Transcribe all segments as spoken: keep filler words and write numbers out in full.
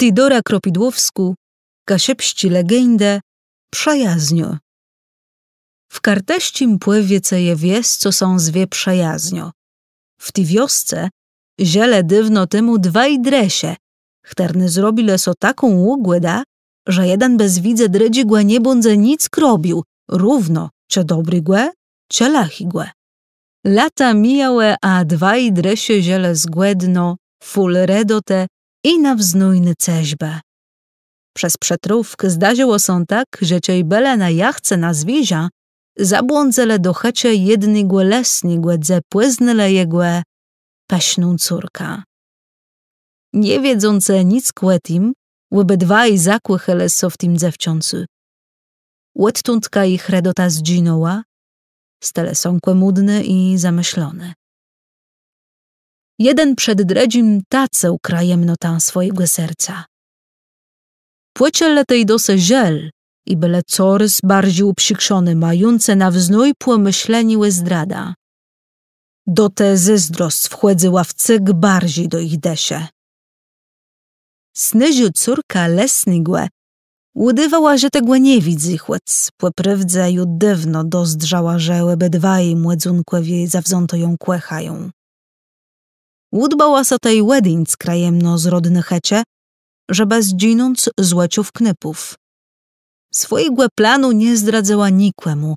Teodora Kropidłowskô. Kaszëbsczé legendë. Przëjazniô. W kartësczim pòwiece je wies, co sã zwie Przëjazniô. W ti wiosce żëlë dôwno temù dwaj drëszë, chtërny zrobilë so taką ùgòdã, że jeden bez wiédzë drëdżégò nie bãdze nick robił, równo czë dobrégò, czë lëchégò. Lata mijałë, a dwaj drëszë żëlë zgòdno, fùl redotë i nawzôjny cëszbë. Przez przëtrôfk zdarzëło sã tak, że czej bëlë na jachce na zwierzã, zabłądzëlë do chëczë jednégò lesnégò, dze pòznelë jegò pëszną córkã. Nie wiedzącë nick ò tim, òbëdwaj zakòchelë so w tim dzéwczãcu. Òdtądka jich redota zdżinãła, stelë sã kòmùdny i zamëszlony. Jeden przed drëdżim tacëł krëjamnotã swòjégò serca. Pòczëlë tej do se żôl i bëlë corôz barżi ùprzikrzoné, mającë nawzôj pòmëszlenié ò zdradã. Do te zôzdrosc wchòdzëła wcyg barżi do jich dëszë. Snôżô córka lesnégò ùdôwała, że tegò nie widzy, chòc pò prôwdze ju dôwno dozdrzała, że òbëdwaj młodzónkòwie zawzãto jã kòchają. Ùdbała so tej òdińc krëjamno z rodny chëczë, żebë zdżinąc z òczów knôpów. Swòjégò planu nie zdradzała nikòmù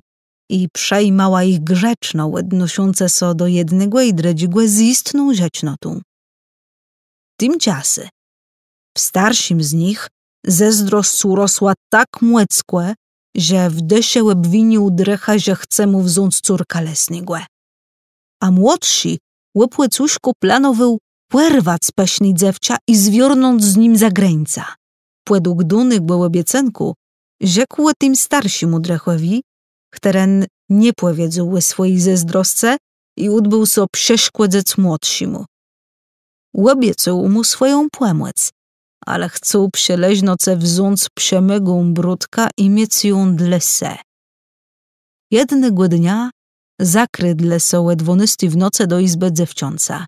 i przëjimała jich grzeczno, òdnoszącë so do jednégò i drëdżégò z jistną żëcznotą. Timczasã w starszim z nich zôzdrosc ùrosła tak mòckò, że w dëszë òbwinił drëcha, że chce mù wząc córkã lesnégò. A młodszi òb òcëszkù planowôł pòrwac pëszné dzéwczã i zwiornąc z nim za grańcã. Pòdług dónégò òbiecënkù rzekł ò tim starszémù drëchòwi, chtëren nie pòwiedzôł ò swòji zôzdroscë i ùdbôł so przeszkòdzëc młodszémù. Òbiecôł mù swòją pòmòc, ale chcôł przë leżnoscë wząc przemògłą brutkã i miec jã dlô se. Jednégò dnia zakredlë so ò dwanôsti w nocë do jizbë dzéwczãca.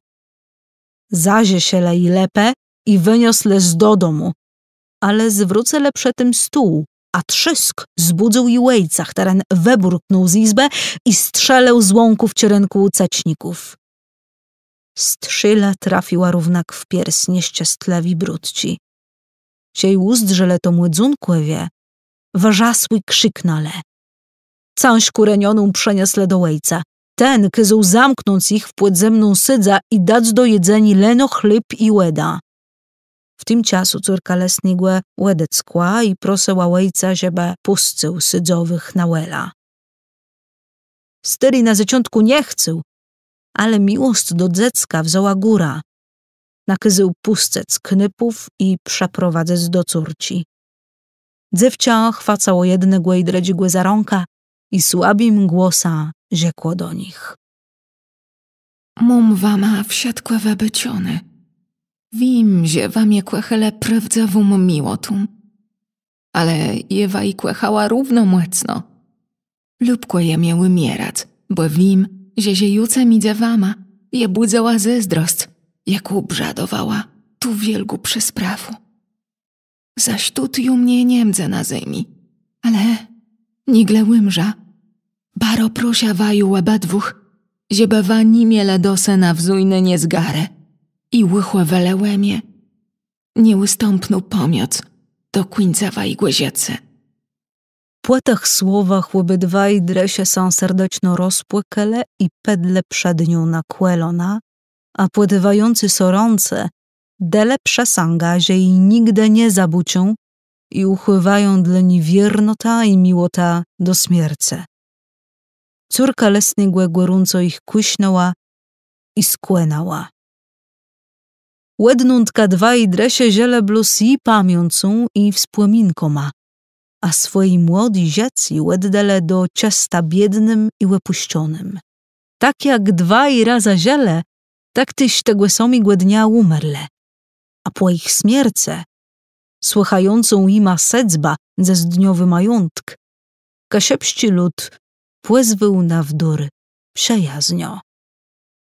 Zarzeszëlë ji lëpë i wënioslë z dodomù, ale zwrócëlë przë tim stół, a trzôsk zbùdzył ji òjca, chtëren wëbùrknął z jizbë i strzelił z łãkù w czerënkù ùcéczników. Strzéla trafiła równak w piers nieszczeslëwi brutczi. Czej ùzdrzelë to młodzónkòwie, wërzasłi krziknãlë. Cãżkò renioną przënioslë do òjca. Ten kôzôł zamknąc jich w pòdzemną sôdzã i dac do jedzeniô leno chléb i wòdã. W tim czasu córka lesnégò òdeckła i prosëła òjca, żebë pùscył sôdzowëch na wòlã. Stôri na zôczątkù nie chcôł, ale miłosc do dzecka wzãła górã. Nakôzôł pùscëc knôpów i przëprowadzëc do córczi. Dzéwczã chwôcało jednégò i drëdżégò za rãkã i słabim głosã rzekło do nich: Móm wama wszëtkò wëbôczoné. Wiém, że wa mie kòchelë prôwdzëwą miłotą. Ale jô waju kòchała równo mòcno. Lubkò je mie ùmierac, bò wiém, że żëjącë midzë wama jô bùdzëła zôzdrosc, jakô òbrzadowała tu wiôlgą przesprawã. Za sztót ju mie nie mdze na zemi. Ale nigle ùmrzã, baro proszã waju òbëdwùch, żebë wa ni mielë do se nawzôjny niezgarë i ùchòwelë ò mie nieùstãpną pamiãc do kùńca wajégò żëcô. Pò tëch słowach òbëdwaj drëszë sã serdeczno rozpłakelë i padlë przed nią na kòlana, a pòdôwającë so rãce, delë przësãgã, że ji nigdë nie zabôczą i ùchòwają dlô ni wiernotã i miłotã do smiercë. Córka lesnégò gòrąco jich kùsznãła i skònała. Òdnądka dwaj drëszë żëlë blós ji pamiãcą i wspòminkama, a swòje młodé żëcé òddelë do czësta biédnym i òpùszczonym. Tak jak dwaj razã żëlë, tak téż tegò samégò dnia ùmarlë. A pò jich smiercë, słëchającą jima sedzbã, dzysdniowi majątk kaszëbsczi lud pòzwôł na wdôr Przëjazniô.